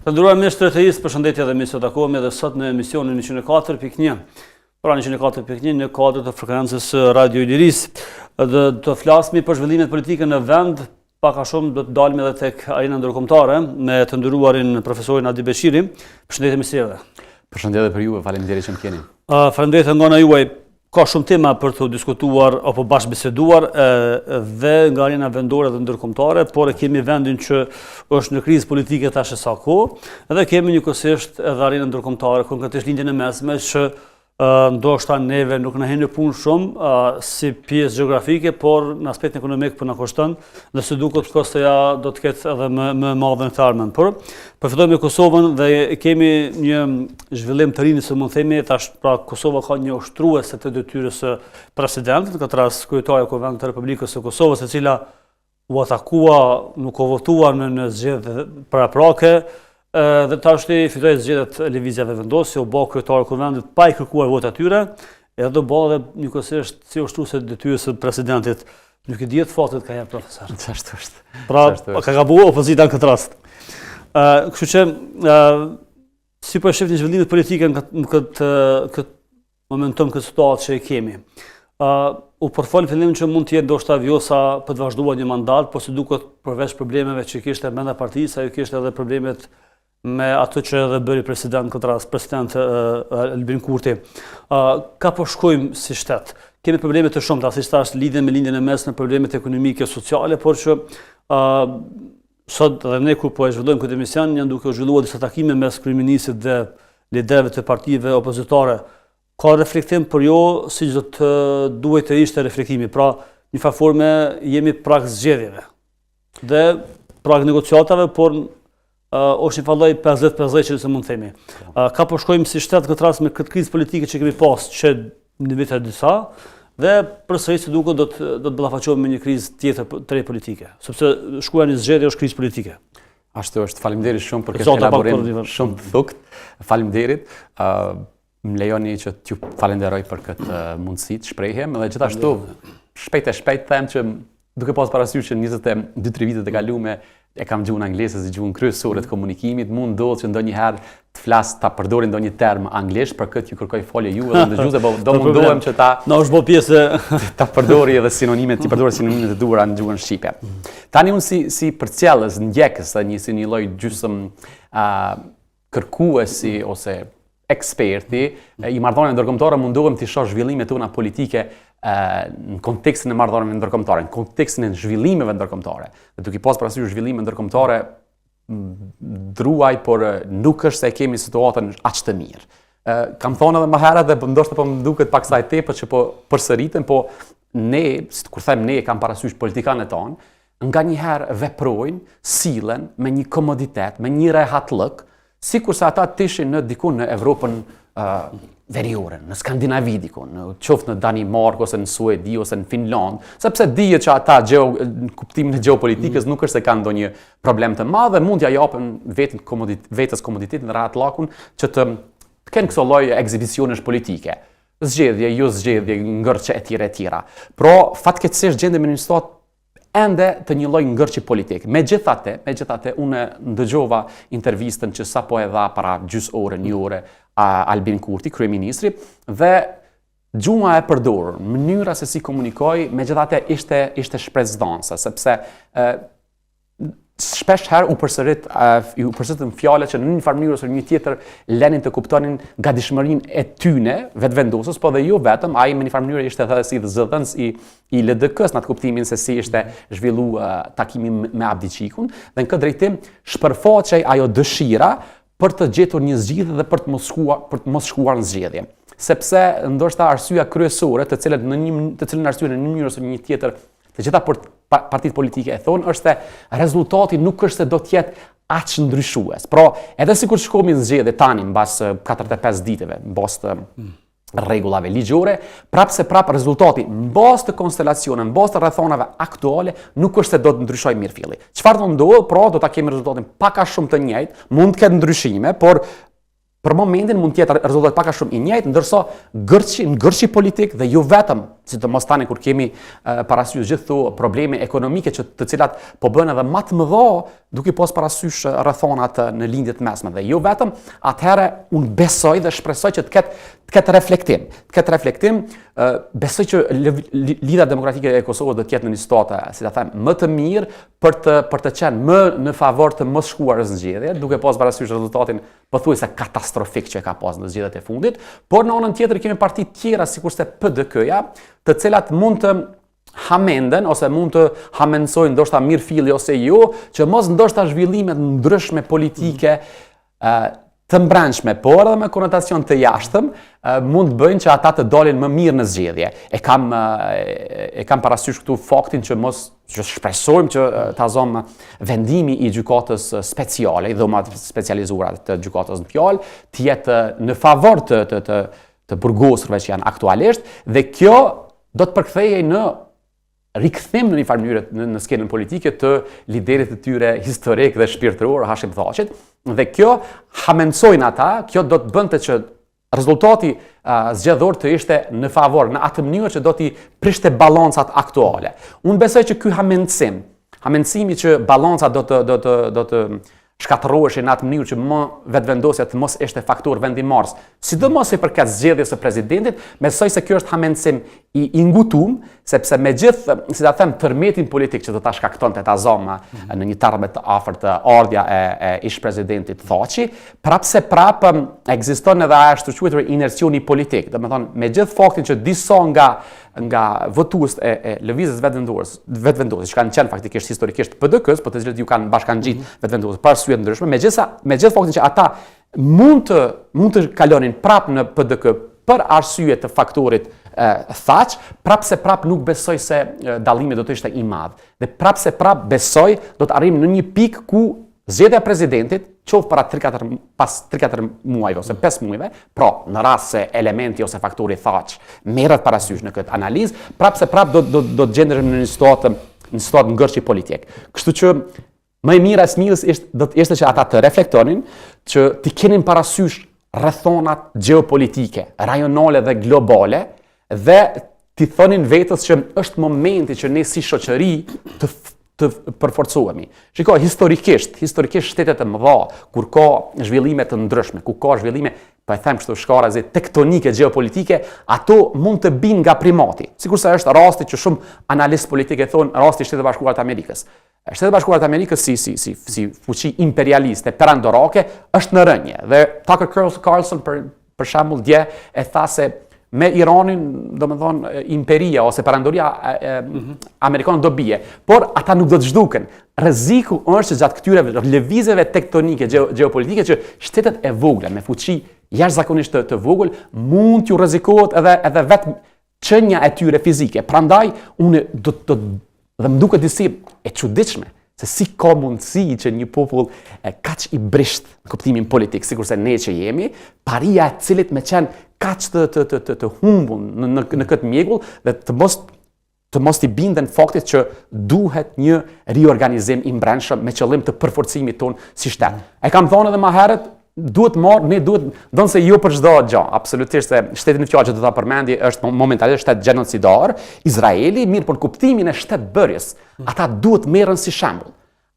Të nderuar miq të RTI-së, përshëndetje dhe mirë se takohemi edhe sot në emisionin 104.1. Pra 104.1 në kuadër të frekuencës së Radio Ilirisë. Dhe do të flasmi për zhvillimet politike në vend, pak a shumë do të dalim edhe tek arena ndërkombëtare me të nderuarin profesorin Adi Beqiri. Përshëndetje mirë se erdhe. Përshëndetje për juve, faleminderit që më keni. Uh, faleminderit nga ana juaj. Ka shumë tema për të diskutuar apo bashkëbiseduar dhe nga arena vendore dhe ndërkombëtare, por e kemi vendin që është në krizë politike tash e sa kohë, dhe kemi njëkohësisht edhe arenën ndërkombëtare, konkretisht Lindjen e Mesme që ndoshta neve nuk na hyn në punë shumë si pjesë gjeografike, por në aspektin ekonomik po na kushton dhe si duket kostoja do të ketë edhe më më madhe në të ardhmen. Por po fillojmë me Kosovën dhe kemi një zhvillim të ri nëse mund të themi tash pra Kosova ka një ushtruese të detyrës së presidentit, në këtë rast kryetarja e Kuvendit të Republikës së Kosovës, e cila u atakua, nuk u votua në në zgjedhjet paraprake, dhe tashti fitoi zgjedhjet Lëvizja Vetëvendosje, u bë kryetare e Kuvendit pa i kërkuar votat atyre, edhe u bë edhe njëkohësisht si ushtruese e detyrës së presidentit. Nuk i dihet fatit ka herë profesor. Qashtu është. Pra, ka gabu opozita në këtë rast. Ë, kështu që ë si po e shihni zhvillimet politike në këtë në këtë këtë momentum këtë situatë që e kemi. Uh, u përfol në fillim që mund të jetë ndoshta Vjosa për të vazhduar një mandat, por si duket përveç problemeve që kishte brenda partisë, ajo kishte edhe problemet me atë që edhe bëri president në këtë rast, president uh, Albin Kurti. Uh, ka po shkojmë si shtet? Kemi probleme të shumta, siç thashë, lidhje me Lindjen e Mesme, problemet ekonomike, sociale, por që uh, sot dhe ne kur po e zhvillojmë këtë emision, janë duke u zhvilluar disa takime mes kryeministrit dhe liderëve të partive opozitare. Ka reflektim, por jo siç do të duhej të ishte reflektimi. Pra, një farë forme jemi prag zgjedhjeve. Dhe prag negociatave, por uh, është një farë lloj 50-50 që nëse mund të themi. Uh, ka po shkojmë si shtet në këtë rast me këtë krizë politike që kemi pas që një vit e disa, dhe përsëri si duket do të do të ballafaqohemi me një krizë tjetër të re politike, sepse shkuarja në zgjedhje është krizë politike. Ashtu është, faleminderit shumë për këtë elaborim shumë të thukët. Faleminderit. Ë më lejoni që t'ju falenderoj për këtë mundësi të shprehem dhe gjithashtu shpejt e shpejt them që duke pas parasysh që 22-3 vitet e kalume e kam gjuhën angleze si gjuhën kryesore të komunikimit, mund ndodh që ndonjëherë të flas ta përdori ndonjë term anglisht, për këtë ju kërkoj falje ju edhe ndëgjuesve, po do mundohem që ta Na është bë pjesë ta përdori edhe sinonimet, t'i përdori sinonimet e duhura në gjuhën shqipe. Tani unë si si përcjellës, ndjekës, një si një lloj gjysëm ë kërkuesi ose eksperti i marrëdhënieve ndërkombëtare mundohem t'i shoh zhvillimet tona politike në kontekstin e marrëdhënieve ndërkombëtare, në kontekstin e zhvillimeve ndërkombëtare. Dhe duke pas parasysh zhvillime ndërkombëtare druaj, por nuk është se e kemi situatën aq të mirë. Ë kam thonë edhe më herët dhe ndoshta po më duket pak sa e tepër që po përsëritem, po ne, kur them ne, kam parasysh politikanët tanë, nganjëherë veprojnë, sillen me një komoditet, me një rehatllëk, sikurse ata të ishin në diku në Evropën uh, veriore, në Skandinavi diku, në qoftë në Danimarkë ose në Suedi ose në Finlandë, sepse dihet që ata gjeo, në kuptimin e gjeopolitikës mm. nuk është se kanë ndonjë problem të madh dhe mund t'ia japin vetin komodit, vetes komoditetin dhe rehatllakun që të, të kenë këso lloj ekzibicionesh politike. Zgjedhje, jo zgjedhje, ngërçe e tjera e tjera. Pra, fatkeqësisht gjendemi në një situatë ende të një lloj ngërçi politik. Megjithatë, megjithatë unë ndëgjova intervistën që sapo e dha para gjysë ore, një ore Albin Kurti, kryeministri, dhe gjuha e përdorur, mënyra se si komunikoi, megjithatë ishte ishte shpresëdhënëse, sepse ë shpesh herë u përsërit u përsëritën fjalë që në një farë mënyrë ose në një tjetër lenin të kuptonin gatishmërinë e tyne Vetëvendosjes, po dhe jo vetëm, ai në një farë mënyrë ishte edhe si zëdhënës i i LDK-s në atë kuptimin se si ishte zhvillu takimi me Abdixhikun dhe në këtë drejtim shpërfaqej ajo dëshira për të gjetur një zgjidhje dhe për të mos shkuar për të mos shkuar në zgjedhje. Sepse ndoshta arsyeja kryesore, të cilën në një të cilën arsye në një mënyrë ose në një tjetër, të gjitha partitë politike e thonë është se rezultati nuk është se do të jetë aq ndryshues. Pra, edhe sikur të shkohemi në zgjedhje tani mbas 45 ditëve, mbas të mm. rregullave ligjore, prapë se prapë rezultati mbas të konstelacioneve, mbas të rrethonave aktuale, nuk është se do të ndryshojë mirëfilli. Çfarë do ndodhë? Pra, do ta kemi rezultatin pak a shumë të njëjtë, mund të ketë ndryshime, por Për momentin mund të jetë rezultat pak a shumë i njëjtë, ndërsa ngërçi, ngërçi politik dhe jo vetëm, sidomos tani kur kemi parasysh gjithë këto probleme ekonomike që të cilat po bëhen edhe më të mëdha, duke pas parasysh rrethonat në lindje të mesme dhe jo vetëm, atëherë unë besoj dhe shpresoj që të ketë të ketë reflektim, të ketë reflektim, besoj që Lidhja Demokratike e Kosovës do të jetë në një situatë, si ta them, më të mirë për të për të qenë më në favor të mos shkuarës në zgjedhje, duke pas parasysh rezultatin pothuajse katastrofik që e ka pas në zgjedhjet e fundit, por në anën tjetër kemi parti tjera sikurse PDK-ja, të cilat mund të hamenden ose mund të hamendësojnë ndoshta mirëfilli ose jo, që mos ndoshta zhvillime të ndryshme politike mm. të mbrendshme, por edhe me konotacion të jashtëm, mund të bëjnë që ata të dalin më mirë në zgjedhje. E kam e kam parasysh këtu faktin që mos që shpresojmë që ta zëmë vendimi i gjykatës speciale, i dhomave të specializuara të gjykatës në fjalë, të jetë në favor të të të të burgosurve që janë aktualisht dhe kjo do të përkthehej në rikthim në një farë mënyre në, në skenën politike të liderit të tyre historik dhe shpirtëror Hashim Thaçit dhe kjo hamendësojnë ata, kjo do të bënte që rezultati uh, zgjedhor të ishte në favor, në atë mënyrë që do t'i prishte balancat aktuale. Unë besoj që ky hamendësim, hamendësimi që balancat do të do të do të shkatërroheshin në atë mënyrë që më vetëvendosja të mos ishte faktor vendimmarrës, sidomos i përket zgjedhjes së presidentit, besoj se kjo është hamendësim i, i ngutum, sepse me gjithë, si ta them, tërmetin politik që do ta shkaktonte ta zëmë mm -hmm. në një të ardhme të afërt ardhja e, e ish presidentit Thaçi, prapë se prapë ekziston edhe ai ashtuquajtur inercioni politik. Domethënë, me gjithë faktin që disa nga nga votuesit e, e lëvizjes vetëvendosjes, vetëvendosjes që kanë qenë faktikisht historikisht PDK-s, po të cilët iu kanë bashkangjit mm -hmm. vetëvendosjes për arsye të ndryshme, megjithëse me gjithë faktin që ata mund të mund të kalonin prapë në PDK për arsye të faktorit Thaç, prapë se prapë nuk besoj se dallimi do të ishte i madh. Dhe prapë se prapë besoj do të arrijmë në një pikë ku zgjedhja e presidentit, qoftë para 3-4 pas 3-4 muajve ose 5 muajve, pra në rast se elementi ose faktori Thaç merret parasysh në këtë analizë, prapë se prapë do do do të gjendemi në një situatë në situatë ngërçi politik. Kështu që Më e mira e së mirës ishte do të ishte që ata të reflektonin që t'i kenin parasysh rrethonat gjeopolitike, rajonale dhe globale dhe t'i thonin vetes që është momenti që ne si shoqëri të të përforcohemi. Shiko, historikisht, historikisht shtetet e mëdha, kur ka zhvillime të ndryshme, ku ka zhvillime, po e them kështu shkarazi tektonike gjeopolitike, ato mund të binë nga primati. Sikurse është rasti që shumë analistë politikë e thonë rasti i Shteteve të Bashkuara të Amerikës. Shtetet e Bashkuara të Amerikës si si si si fuqi imperialiste perandorake është në rënie dhe Tucker Carlson për për shembull dje e tha se me Iranin, domethënë imperia ose perandoria e, mm -hmm. amerikane do bie, por ata nuk do të zhduken. Rreziku është që gjatë këtyre lëvizjeve tektonike gjeopolitike që shtetet e vogla me fuqi jashtëzakonisht të, të vogël mund t'ju rrezikohet edhe edhe vetë qenia e tyre fizike. Prandaj unë do të dhe më duket disi e çuditshme se si ka mundësi që një popull e kaq i brisht në kuptimin politik, sikurse ne që jemi, paria e cilit me qenë kaq të të të të, të humbun në në në këtë mjegull dhe të mos të mos t'i binden faktit që duhet një riorganizim i mbrendshëm me qëllim të përforcimit tonë si shtet. E kam thonë edhe më herët, duhet marr, ne duhet, ndonëse jo për çdo gjë, absolutisht se shteti në fjalë që do ta përmendi është momentalisht shtet gjenocidar, Izraeli, mirëpo në kuptimin e shtetbërjes, ata duhet merren si shembull.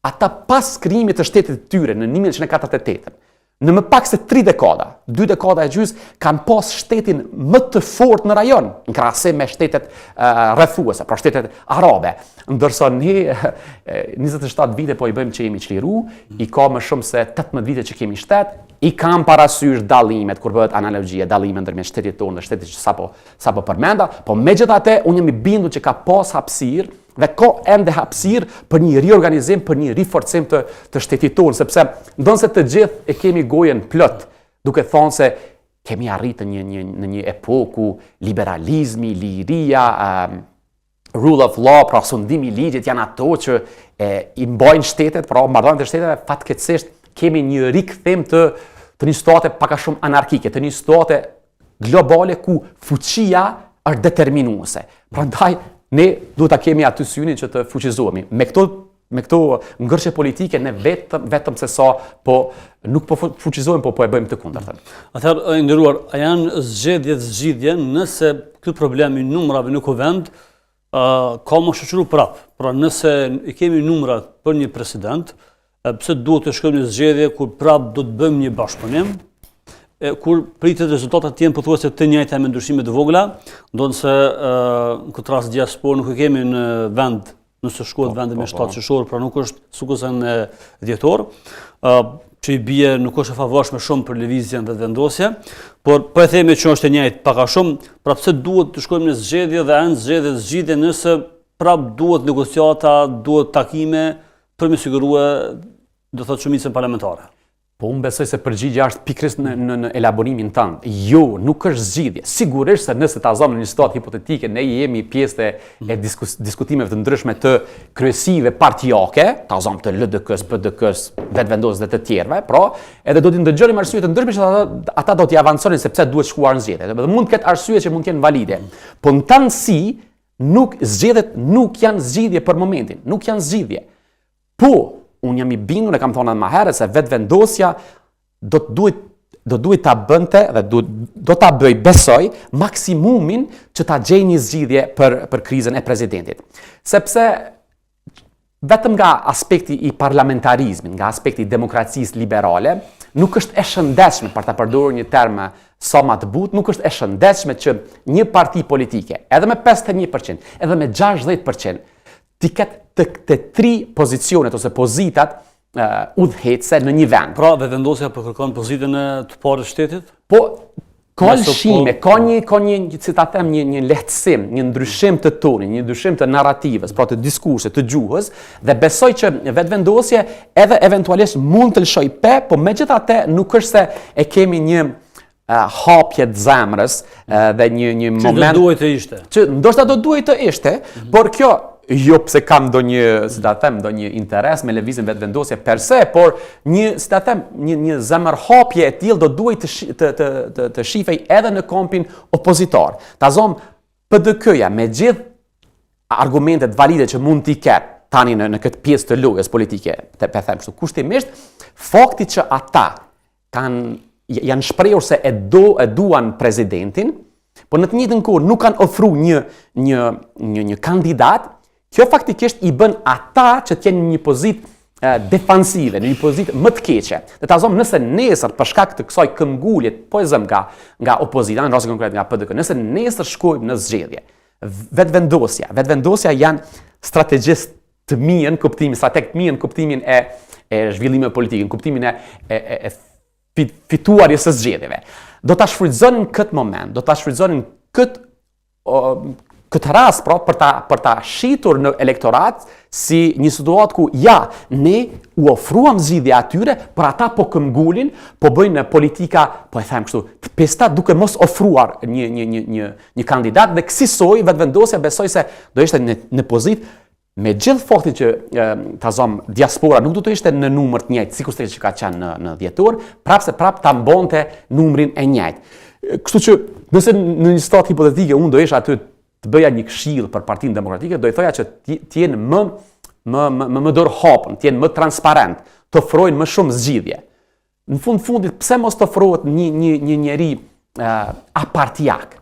Ata pas krijimit të shtetit të tyre në 1948, në më pak se 3 dekada, 2 dekada e gjysë, kanë pas shtetin më të fortë në rajon, në krahasim me shtetet rrethuese, pra shtetet arabe. Ndërsa ne 27 vite po i bëjmë që jemi çliru, i ka më shumë se 18 vite që kemi shtet, i kam parasysh dallimet kur bëhet analogjia, dallime ndërmjet shtetit tonë dhe shtetit që sapo sapo përmenda, po megjithatë unë jam i bindur që ka pas hapësirë dhe ka ende hapësirë për një riorganizim, për një riforcim të të shtetit tonë, sepse ndonëse të gjithë e kemi gojën plot, duke thonë se kemi arritur një një në një epokë ku liberalizmi, liria, Rule of law, pra sundimi i ligjit janë ato që e, i mbajnë shtetet, pra marrëdhëniet e shteteve fatkeqësisht kemi një rikthim të të një situate pak a shumë anarkike, të një situate globale ku fuqia është determinuese. Prandaj ne duhet ta kemi aty synin që të fuqizohemi. Me këto me këto ngërçe politike ne vetëm vetëm se sa po nuk po fuqizohemi, po po e bëjmë të kundërtën. Atëherë, i nderuar, a janë zgjedhjet zgjidhje nëse ky problem i numrave në kuvend ka me u shoqëru prap. Pra nëse i kemi numrat për një president, pse duhet të shkojmë në zgjedhje kur prap do të bëjmë një bashkëpunim, e, kur pritet rezultatet të jenë pothuajse të njëjta me ndryshime të vogla, ndonëse në këtë rast diasporë nuk e kemi në vend nëse shkohet po, vendi me 7 po, po. qershor, pra nuk është sikurse në dhjetor, që i bie nuk është e favorshme shumë për lëvizjen Vetëvendosje, por po e themi që është e njëjtë pak a shumë, pra pse duhet të shkojmë në zgjedhje dhe janë zgjedhjet zgjidhje nëse prap duhet negociata, duhet takime për me sigurue do thotë shumicën parlamentare. Po unë besoj se përgjigja është pikërisht në në në elaborimin tënd. Jo, nuk është zgjidhje. Sigurisht se nëse ta zëmë në një situatë hipotetike, ne jemi pjesë e, e diskus, diskutimeve të ndryshme të kryesive partiake, ta zëmë të LDK-s, PDK-s, Vetëvendosjes dhe të tjerëve, pra, edhe do t'i ndëgjonim arsye të ndryshme që ata, ata do t'i avanconin se pse duhet shkuar në zgjedhje. Dhe mund të ketë arsye që mund të jenë valide. Po në tërësi nuk zgjedhjet nuk janë zgjidhje për momentin, nuk janë zgjidhje. Po, unë jam i bindur, e kam thonë edhe më herët se vetëvendosja do të duhet do duhet ta bënte dhe do do ta bëj besoj maksimumin që ta gjejë një zgjidhje për për krizën e presidentit. Sepse vetëm nga aspekti i parlamentarizmit, nga aspekti i demokracisë liberale, nuk është e shëndetshme për ta përdorur një term sa më të butë, nuk është e shëndetshme që një parti politike, edhe me 51%, edhe me 60%, t'i ketë të, të tri pozicionet ose pozitat uh, udhëheqëse në një vend. Pra, Vetëvendosja po kërkon pozitën e të parit të shtetit? Po, ka lëshime, po- ka një, ka një, si ta them, një, një lehtësim, një ndryshim të tonit, një ndryshim të narrativës, pra të diskursit, të gjuhës, dhe besoj që Vetëvendosje edhe eventualisht mund të lëshojë pe, po megjithatë nuk është se e kemi një hapje të zemrës dhe një një moment që do duhej të ishte. Që ndoshta do duhej të ishte, mm -hmm. por kjo jo pse kam ndonjë, si ta them, ndonjë interes me lëvizjen Vetëvendosje per se, por një, si ta them, një një zemërhapje e tillë do duhej të të të të, të shifej edhe në kampin opozitar. Ta zom PDK-ja me gjithë argumentet valide që mund t'i ketë tani në në këtë pjesë të lojës politike, të po them kështu kushtimisht, fakti që ata kanë janë shprehur se e do e duan presidentin, por në të njëjtën kohë nuk kanë ofruar një një një një kandidat, kjo faktikisht i bën ata që të jenë në një pozitë defansive, në një pozitë më të keqe. Dhe ta zëmë nëse nesër për shkak të kësaj këmbgulje, po e zëmë nga nga opozita, në rastin konkret nga PDK, nëse nesër shkojmë në zgjedhje, vetëvendosja, vetëvendosja janë strategjistë të mirë në kuptimin, strateg të mirë në kuptimin e e zhvillimeve politike, në kuptimin e e e, e fituarjes së zgjedhjeve. Do ta shfrytëzonin këtë moment, do ta shfrytëzonin këtë o, këtë rast pra për ta për ta shitur në elektorat si një situatë ku ja ne u ofruam zgjidhje atyre, por ata po këmbgulin, po bëjnë politika, po e them kështu, të pista duke mos ofruar një një një një një kandidat dhe kësisoj vetëvendosja besoj se do ishte në në pozitë Me gjithë faktin që ta zëm diaspora nuk do të ishte në numër të njëjtë sikurse që ka qenë në në dhjetor, prapë se prapë ta mbonte numrin e njëjtë. Kështu që nëse në një situatë hipotetike unë do isha aty të bëja një këshillë për Partinë Demokratike, do i thoja që të jenë më më më më, më dorëhapun, të jenë më transparent, të ofrojnë më shumë zgjidhje. Në fund fundit pse mos të ofrohet një një një njeri uh, apartiak?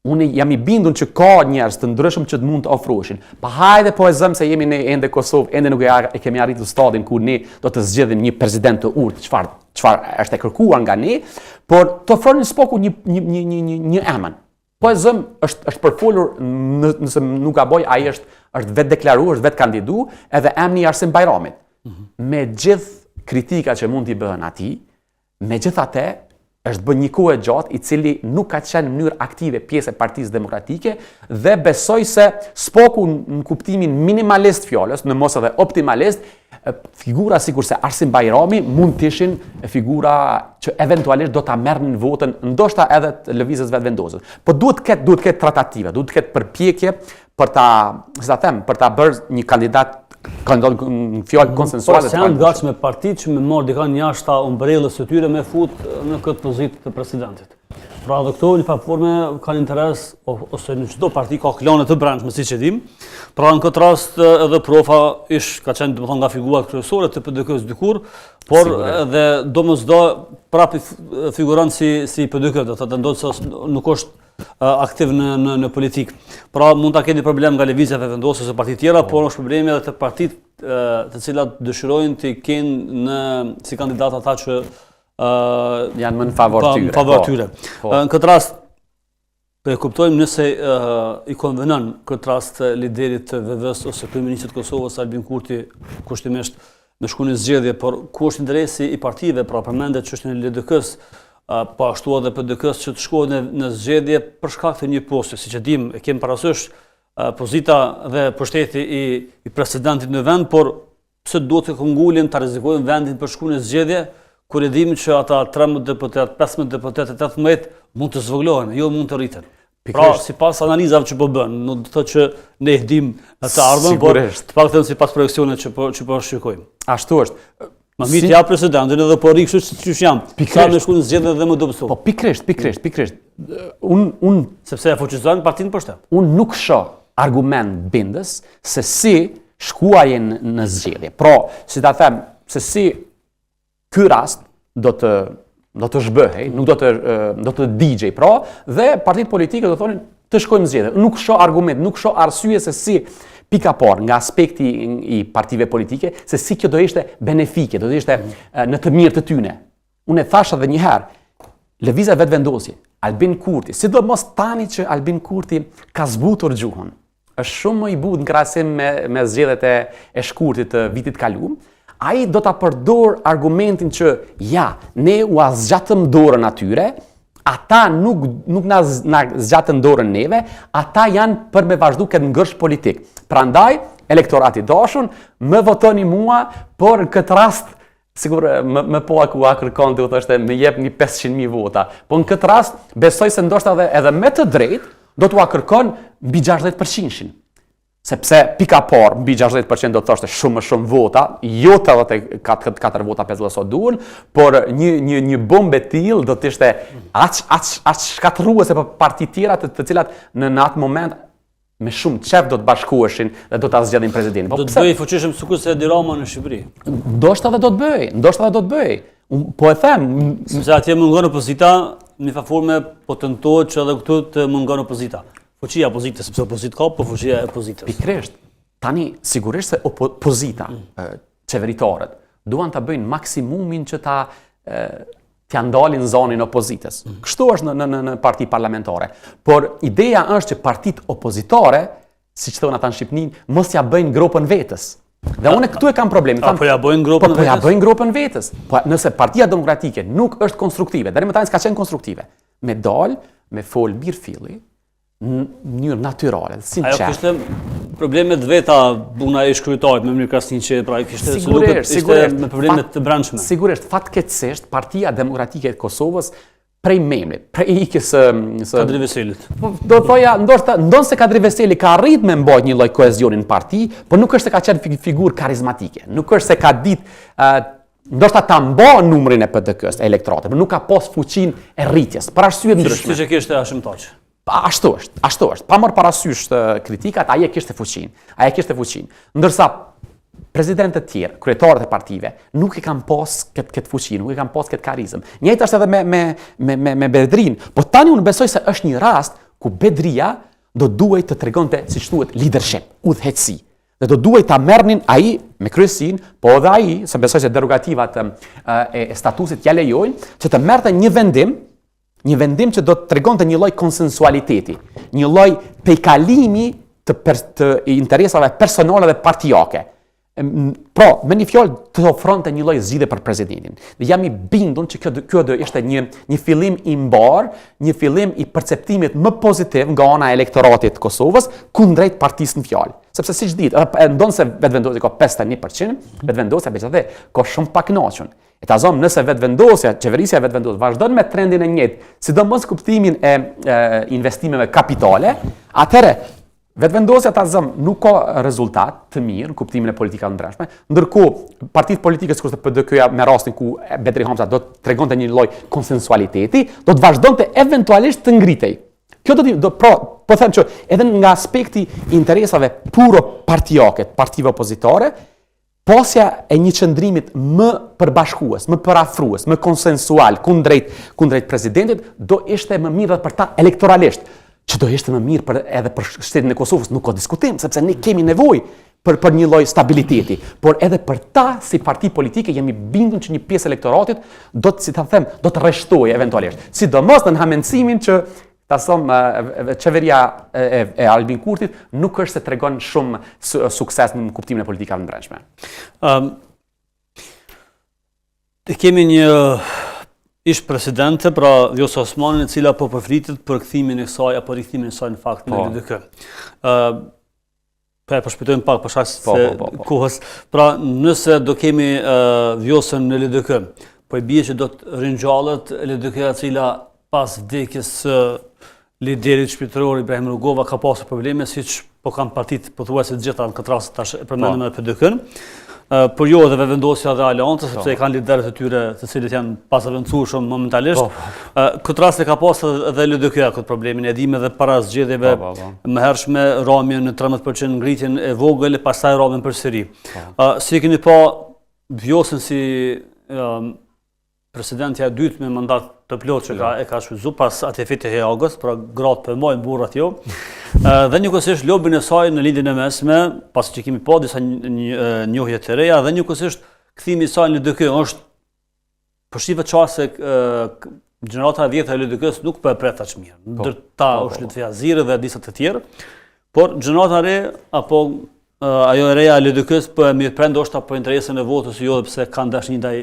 Unë jam i bindur që ka njerëz të ndryshëm që mund të ofroheshin. Pa hajde po e zëm se jemi ne ende Kosovë, ende nuk e, e kemi arritur stadin ku ne do të zgjedhim një president të urtë, çfarë çfarë është e kërkuar nga ne, por të ofronin së paku një një një një një, një emër. Po e zëm është është përfolur në, nëse nuk gaboj ai është është vetë deklaruar, është vetë kandidu, edhe emri i Arsim Bajramit. Mm -hmm. Me gjithë kritika që mund t'i bëhen atij, Megjithatë, është bërë një kohë e gjatë i cili nuk ka qenë në mënyrë aktive pjesë e Partisë Demokratike dhe besoj se së paku në kuptimin minimalist fjalës, në mos edhe optimalist, figura sikurse Arsim Bajrami mund të ishin figura që eventualisht do ta merrnin votën, ndoshta edhe të lëvizjes Vetëvendosje. Po duhet të ketë duhet të ketë tratativa, duhet të ketë përpjekje për ta, si ta them, për ta bërë një kandidat kandidat në fjalë mhm. konsensuale. Po janë të gatshme partitë që me marrë dikan jashtë ombrellës së tyre me fut në këtë pozitë të presidentit. Pra edhe këto në njëfarë forme kanë interes, ose në çdo parti ka klane të brendshme, siç e dim. Pra në këtë rast edhe Profa ish ka qenë domethënë nga figurat kryesore të PDK-së dikur, por edhe domosdo prapë figuron si, si PDK, do të thotë ndonëse nuk është aktiv në në në politikë. Pra mund ta keni problem nga Lëvizja Vetëvendosje ose parti tjera, po. por është problemi edhe te partitë të cilat dëshirojnë të kenë në si kandidat ata që uh, janë më në favor po, tyre. Në favor po. tyre. Po. Në këtë rast po e kuptojmë nëse uh, i konvenon këtë rast liderit të VV-së ose kryeministrit të Kosovës Albin Kurti kushtimisht me shku në zgjedhje, por ku është interesi i partive, pra përmendet çështjen e LDK-së, po ashtu edhe PDK-së që të shkohet në, në zgjedhje për shkak të një posti, siç e dimë, e kemi parasysh pozita dhe pushteti i, i presidentit në vend, por pse duhet të këmbëngulin ta rrezikojnë vendin për shku në zgjedhje, kur e dimë që ata 13 deputet, 15 deputet, 18 mund të zvogëlohen, jo mund të rriten. Pra, sipas analizave që po bën, nuk do të thotë që ne e dimë të ardhmen, por të paktën sipas projeksioneve që po që po shikojmë. Ashtu është. Ma mirë si... t'ja presidentin edhe po rri kështu qysh jam. Sa me shku në zgjedhje dhe më dobësu. Po pikërisht, pikërisht, pikërisht. Un un sepse e fuqizon partinë pushtet. Un nuk shoh argument bindës se si shkuarjen në zgjedhje. Pra, si ta them, se si ky rast do të do të zhbëhej, nuk do të do të digjej, pra, dhe partitë politike do thonin të shkojmë në zgjedhje. Nuk shoh argument, nuk shoh arsye se si pika parë nga aspekti i partive politike, se si kjo do ishte benefike, do të ishte në të mirë të tyne. Unë e thashë edhe një herë, Lëvizja Vetëvendosje, Albin Kurti, sidomos tani që Albin Kurti ka zbutur gjuhën, është shumë më i butë në krahasim me me zgjedhjet e e shkurtit të vitit të kaluar, ai do ta përdor argumentin që ja, ne ua zgjatëm dorën atyre, ata nuk nuk na na zgjatën dorën neve, ata janë për me vazhdu këtë ngërç politik. Prandaj, elektorat i dashun, më votoni mua, por në këtë rast Sigur, më, më po aku ua kërkonte, u thoshte, më jep një 500.000 vota. Po në këtë rast, besoj se ndoshta edhe, edhe me të drejtë, do t'ua kërkon mbi 60%-shin. Sepse pika parë, mbi 60% do të thoshte shumë më shumë vota, jo 84 vota 50 sa duhen, por një, një, një bombë e tillë do të ishte aq, aq, aq shkatërruese për partitë tjera të, të cilat në, në atë moment me shumë qef do të bashkoheshin dhe do ta zgjedhin presidentin. Po do të bëhej fuqishëm sikurse Edi Rama në Shqipëri. Ndoshta edhe do të bëhej, ndoshta edhe do të bëhej. Unë po e them, sepse atje mungon opozita, në një formë po tentohet që edhe këtu të mungon opozita. Fuqia e opozitës, sepse opozitë ka, po fuqia e opozitës. Pikërisht. Tani sigurisht se opozita, mm. qeveritarët duan ta bëjnë maksimumin që ta t'ia ndalin zanin opozitës. Mm. Kështu është në, në, në, në parti parlamentare. Por ideja është që partitë opozitare, siç thonë ata në Shqipni, mos ja bëjnë gropën vetes. Dhe unë këtu e kam problemin. Tham, po ja bëjnë gropën po, po ja bëjnë gropën vetes. Po nëse Partia Demokratike nuk është konstruktive, deri më tani s'ka qenë konstruktive, me dal, me fol mirëfilli, në mënyrë natyrale, sinqerte. Ajo kishte probleme të veta puna e ish-kryetarit Memli Krasniqi, pra kishte sigurisht, sigurisht, me probleme të brendshme. Sigurisht, fatkeqësisht Partia Demokratike e Kosovës prej Memlit, prej ikjes së së Kadri Veselit. Po, do të thoja, ndoshta ndonëse Kadri Veseli ka arrit me mbajt një lloj kohezioni në parti, po nuk është se ka qenë figurë karizmatike, nuk është se ka ditë uh, ndoshta ta mba numrin e PDK-së, elektoratit, por nuk ka pas fuqinë e rritjes, për arsye të ndryshme. Siç e kishte Hashim Thaçi. Pa, ashtu është, ashtu është. Pa marrë parasysh të kritikat, ai e kishte fuqinë. Ai e kishte fuqinë. Ndërsa presidentët tjerë, kryetarët e partive, nuk e kanë pas këtë këtë fuqi, nuk e kanë pas këtë karizëm. Njëjtë është edhe me me me me me Bedrinë, po tani unë besoj se është një rast ku Bedria do duhej të tregonte, siç thuhet, leadership, udhëheqësi. Dhe do duhej ta merrnin ai me kryesinë, po edhe ai, se besoj se derogativat e, e statusit ja lejojnë, që të merrte një vendim Një vendim që do të tregonte një lloj konsensualiteti, një lloj tejkalimi të, per, të interesave personale dhe partiake. Pra, me një fjalë të ofronte një lloj zgjidhje për presidentin. Dhe jam i bindun që kjo kjo do ishte një një fillim i mbar, një fillim i perceptimit më pozitiv nga ana e elektoratit të Kosovës kundrejt partisë në fjalë. Sepse siç dihet, edhe ndonëse Vetëvendosja ka 51%, Vetëvendosja megjithatë ka shumë pakënaqun. E ta zëmë nëse Vetëvendosja, qeverisja e Vetëvendosjes vazhdon me trendin e njëjtë, sidomos kuptimin e, e investimeve kapitale, atëherë. Vetëvendosja ta zëm nuk ka rezultat të mirë në kuptimin e politikave të brendshme, ndërkohë partitë politike sikurse PDK-ja me rastin ku Bedri Hamza do të tregonte një lloj konsensualiteti, do të vazhdonte eventualisht të ngritej. Kjo do të do pra, po them që edhe nga aspekti i interesave puro partiake, partive opozitare, Pasja e një qëndrimit më përbashkues, më përafrues, më konsensual kundrejt kundrejt presidentit do ishte më mirë edhe për ta elektoralisht, që do ishte më mirë për edhe për shtetin e Kosovës, nuk ka diskutim, sepse ne kemi nevojë për për një lloj stabiliteti, por edhe për ta si parti politike jemi bindur që një pjesë e elektoratit do të si ta them, do të rreshtojë eventualisht. Sidomos në hamendësimin që Ta zëmë, qeveria e, e Albin Kurtit nuk është se tregon shumë sukses në kuptimin e politikave të brendshme. Ëm um, E kemi një ish presidente, pra Vjosa Osmanin, e cila po përflitet për kthimin e saj apo rikthimin e saj në fakt në po. LDK. Ë Po e përshpejtojmë pak për shkak po, se po, po, po. kohës. Pra, nëse do kemi uh, Vjosën në LDK, po i bie që do të ringjallet LDK-ja e cila pas vdekjes së liderit shpirtëror Ibrahim Rugova ka pasur probleme siç po kanë partitë pothuajse të gjitha në këtë rast tash e përmendëm po. edhe PDK-n. Por jo edhe Vetëvendosja dhe Aleanca, sepse po. i kanë liderët e tyre të cilët janë pazëvendësueshëm momentalisht. Po, po. Këtë rast e ka pasur edhe LDK-ja këtë problemin, e dimë edhe para zgjedhjeve po, po, po. më hershme ramjen në 13% ngritjen e vogël e pastaj ramjen përsëri. Po. Si e keni pa Vjosën si Presidentja e dytë me mandat të plotë që ka e ka shfrytëzuar pas Atifete Jahjagës, pra gratë po e majnë burrat jo. Dhe njëkohësisht lobin e saj në Lindjen e Mesme, pasi që kemi pa disa njohje të reja dhe njëkohësisht kthimi i saj në LDK është po shifet qartë se gjenerata e vjetër e LDK-s nuk po e pret aq mirë. Po, Ndër ta po, po, është po. Lutfi Haziri dhe disa të tjerë. Por gjenerata e re apo ajo e reja e LDK-s po e mirëpret ndoshta për interesin e votës jo edhe pse kanë dashni ndaj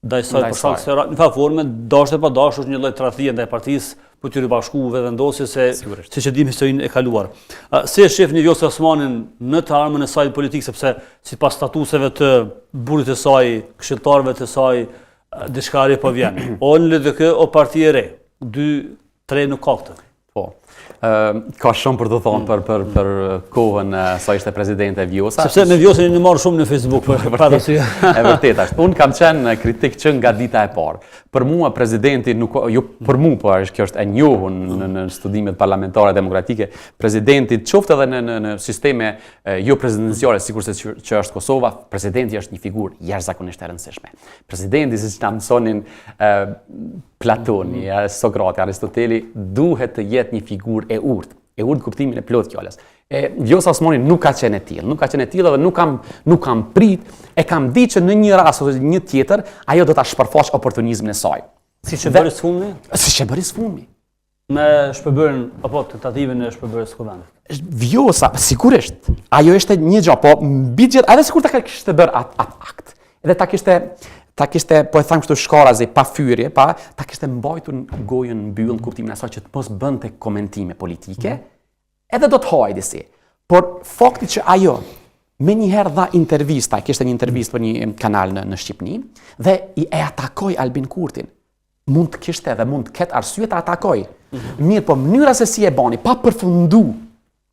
ndaj saj për shkak se në njëfarë forme dashtë e pa dashtë është një lloj tradhtie ndaj partisë për t'iu bashku Vetëvendosjes se siç e dimë historinë e kaluar. Si e shihni Vjosa Osmanin në të ardhmen e saj politikë sepse sipas statuseve të burrit të saj, këshilltarëve të saj, diçka e re po vjen. O në LDK o parti e re. 2 3 nuk ka këtë. Po. Ë ka shumë për të thonë mm. për për për kohën sa ishte presidente Vjosa. Sepse me Vjosën jeni marrë shumë në Facebook për për atë arsye. E vërtetë është. Unë kam qenë kritik që nga dita e parë. Për mua presidenti nuk jo për mua, po është kjo është e njohur në në studimet parlamentare demokratike, presidenti qoftë edhe në në në sisteme jo presidenciale sikurse që, që është Kosova, presidenti është një figurë jashtëzakonisht e rëndësishme. Presidenti siç na mësonin Platoni, mm. Sokrati, Aristoteli, duhet të jetë një figurë e urtë, e urtë në kuptimin e plotë të fjalës. E Vjosa Osmani nuk ka qenë e tillë, nuk ka qenë e tillë dhe nuk kam nuk kam prit, e kam ditë që në një rast ose një tjetër ajo do ta shpërfaq oportunizmin e saj. Siç e bëri së fundmi? Siç e bëri së fundmi. Me shpërbërjen apo tentativën e shpërbërjes së kuvendit. Vjosa, sigurisht, ajo ishte një gjë, po mbi gjithë, edhe sikur ta kishte bërë atë at akt, edhe ta kishte ta kishte, po e them kështu shkarazi, pa fyrje, pa, ta kishte mbajtur gojën mbyllur në kuptimin e asaj që të mos bënte komentime politike, mm -hmm. edhe do të hahej disi. Por fakti që ajo menjëherë dha intervista, kishte një intervistë për një kanal në, në Shqipni, dhe i e atakoi Albin Kurtin. mund të kishte dhe mund të ketë arsye ta atakojë. Mm -hmm. Mirëpo mënyra se si e bani, pa përfundu,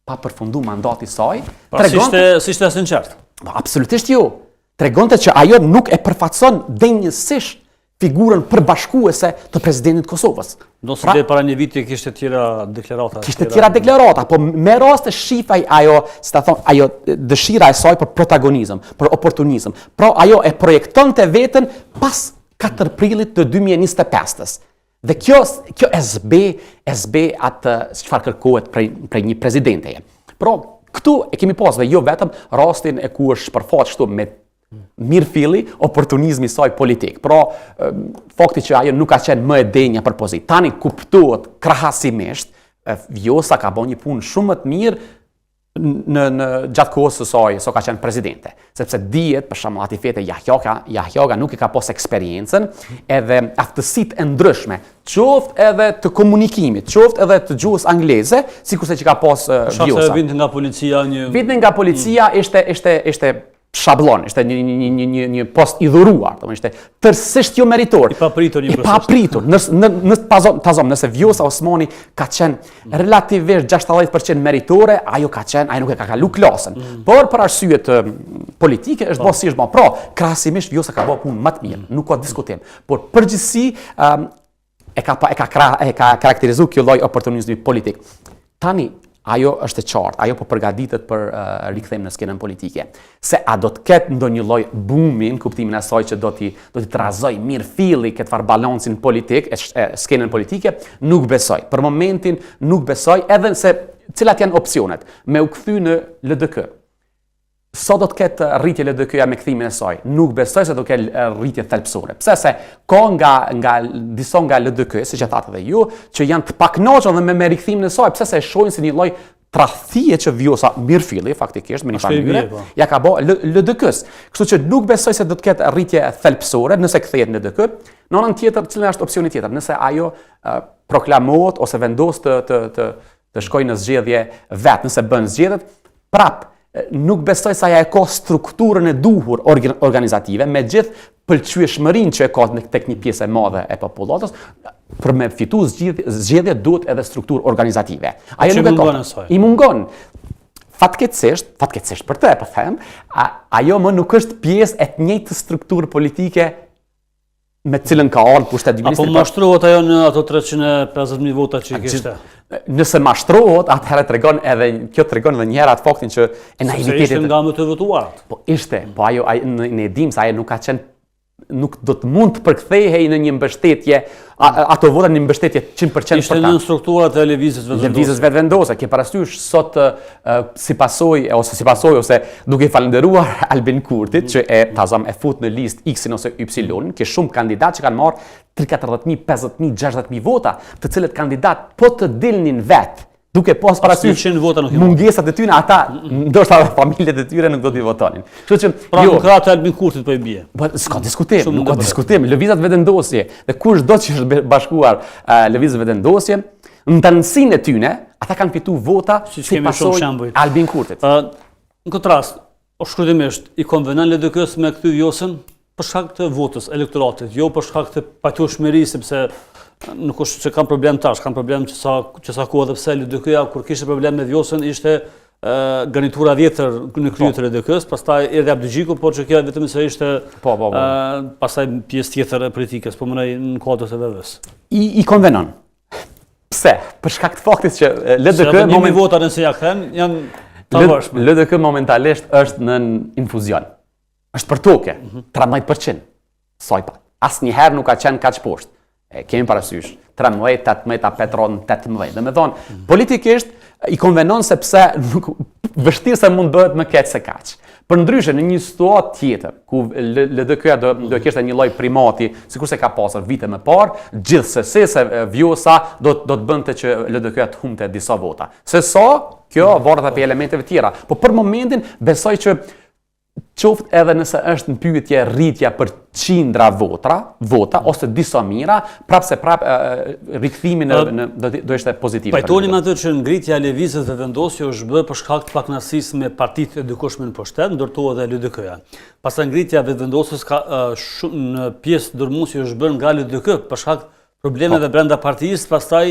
pa përfundu mandati i saj, pra, tregonte... S'ishte, s'ishte e sinqertë? Po, absolutisht jo. Tregonte që ajo nuk e përfaqëson denjësisht figurën përbashkuese të presidentit të Kosovës. Ndonëse pra, para një viti kishte tjera deklarata. Kishte tjera deklarata, po me raste shifej ajo, si ta thon, ajo dëshira e saj për protagonizëm, për oportunizëm. Pra ajo e projektonte veten pas 4 prillit të 2025-ës. Dhe kjo kjo e zbe, e zbe atë çfarë kërkohet prej prej një presidenteje. Pra, këtu e kemi pas dhe jo vetëm rastin e ku është shpërfaq kështu me mirëfilli oportunizmi i saj politik. Pra, fakti që ajo nuk ka qenë më e denja për pozitë. Tani kuptohet krahasimisht, Vjosa ka bo një punë shumë më të mirë në në gjatë kohës së saj sa ka qenë presidente, sepse dihet për shembull Atifete Jahjaga, Jahjaga nuk e ka pas eksperiencën edhe aftësitë e ndryshme, qoftë edhe të komunikimit, qoftë edhe të gjuhës angleze, sikurse që ka pas uh, Vjosa. Shkak se vinte nga policia një Vinte nga policia mm. ishte ishte ishte. shabllon, ishte një një një një një post i dhuruar, domethënë ishte tërësisht jo meritor. I papritur një I papritur. Në në në ta zom, ta zom, nëse Vjosa Osmani ka qenë relativisht 60% meritore, ajo ka qenë, ajo nuk e ka kalu klasën. Mm. Por për arsye të politike është po. bërë si është bërë. Pra, krahasimisht Vjosa ka bërë punë më të mirë, mm. nuk ka diskutim. Por përgjithësi um, e ka e ka kra, e ka karakterizuar kjo lloj oportunizmi politik. Tani ajo është e qartë, ajo po përgatitet për uh, rikthim në skenën politike. Se a do të ketë ndonjë lloj bumi në kuptimin e asaj që do t'i do t'i trazoj mirëfilli këtë farë balancin politik, e, e skenën politike, nuk besoj. Për momentin nuk besoj edhe se cilat janë opsionet me u kthy në LDK. Sa do të ketë rritje LDK-ja me kthimin e saj? Nuk besoj se do ketë rritje thelbësore. Pse se ka nga nga disa nga LDK, siç e thatë edhe ju, që janë të pakënaqur edhe me, me rikthimin e saj, pse se e shohin si një lloj tradhtie që Vjosa mirëfilli faktikisht me një farë mënyre, po. ja ka bë LDK-s. Kështu që nuk besoj se do të ketë rritje thelbësore nëse kthehet në LDK. Në anën tjetër, cila është opsioni tjetër? Nëse ajo proklamohet ose vendos të të të të shkojë në zgjedhje vetë, nëse bën zgjedhjet, prap nuk besoj se ajo e ka strukturën e duhur organizative, me gjithë pëlqyeshmërinë që e ka në tek një pjesë e madhe e popullatës, për me fitu zgjedhje, zgjedhje duhet edhe strukturë organizative. Ajo nuk e ka. I mungon. Fatkeqësisht, fatkeqësisht për të e po them, a, ajo më nuk është pjesë e të njëjtës strukturë politike me të cilën ka ardhur pushtet dy ministri. Apo mashtrohet ajo në ato 350.000 vota që i kishte? Nëse mashtrohet, atëherë tregon edhe kjo tregon edhe një herë atë faktin që e naivitetit. Ishte nga më të votuarat. Po ishte, po ajo ai ne, ne e dimë se ajo nuk ka qenë nuk do të mund të përkthehej në një mbështetje ato vota në një mbështetje 100% për ta. Ishte në strukturat e lëvizjes vetëvendosje. Lëvizjes vetëvendosje, ke parasysh sot si pasojë ose si pasojë ose duke i falënderuar Albin Kurtit që e ta zëm e fut në listë X-in ose Y-in, ke shumë kandidatë që kanë marrë 3 40.000, 50.000, 60.000 vota, të cilët kandidatë po të dilnin vetë duke pas parasysh vota nuk mungesat e tyre, ata ndoshta edhe familjet e tyre nuk do t'i votonin. Kështu që pra jo, në krah të Albin Kurtit po i bie. Po s'ka diskutim, nuk ka diskutim. Lëvizja Vetëvendosje dhe kushdo që është bashkuar uh, Lëvizjes Vetëvendosje, në tërësinë e tyne, ata kanë fitu vota si, si pasojë Albin Kurtit. Uh, në këtë rast, o shkurtimisht, i konvenon LDK-së me kthy Vjosën për shkak të votës, elektoratit, jo për shkak të pajtueshmërisë, sepse nuk është që kanë problem tash, kanë problem që sa, që sa kohë edhe pse LDK-ja, kur kishte problem me Vjosën, ishte garnitura vjetër në krye të LDK-së, pastaj erdhi Abdixhiku, por që kjo vetëm se ishte po, po, po. pastaj pjesë tjetër e politikës, po mendoj në kuadër të VV-së. I, i konvenon. Pse? Për shkak të faktit që LDK Se moment... vota nëse ja kthen janë të vëshme. LDK momentalisht është në infuzion. Është për toke, mm -hmm. 13%. Sa i pa. Asnjëherë nuk ka qenë kaq poshtë. E kemi parasysh 13, 18, Petron 18. Domethënë, mm -hmm. politikisht i konvenon sepse nuk vështirë se mund bëhet më keq se kaq. Përndryshe, në një situatë tjetër, ku LDK-ja do, do kishte një lloj primati, sikurse ka pasur vite më parë, gjithsesi se Vjosa do, do të bënte që LDK-ja të humbte disa vota. Se sa, kjo varet edhe prej elementeve tjera. Po për momentin, besoj që qoftë edhe nëse është në pyetje rritja për qindra votra, vota ose disa mijëra, prapë se prapë rikthimi në, në do do ishte pozitiv. Pajtoheni me atë që ngritja e Lëvizjes Vetëvendosje është bërë për shkak të pakënaqësisë me partitë e dikurshme në pushtet, ndër to edhe LDK-ja. Pastaj ngritja e Vetëvendosjes ka shumë në pjesë dërmuese është bërë nga LDK për shkak problemeve po. brenda partisë, pastaj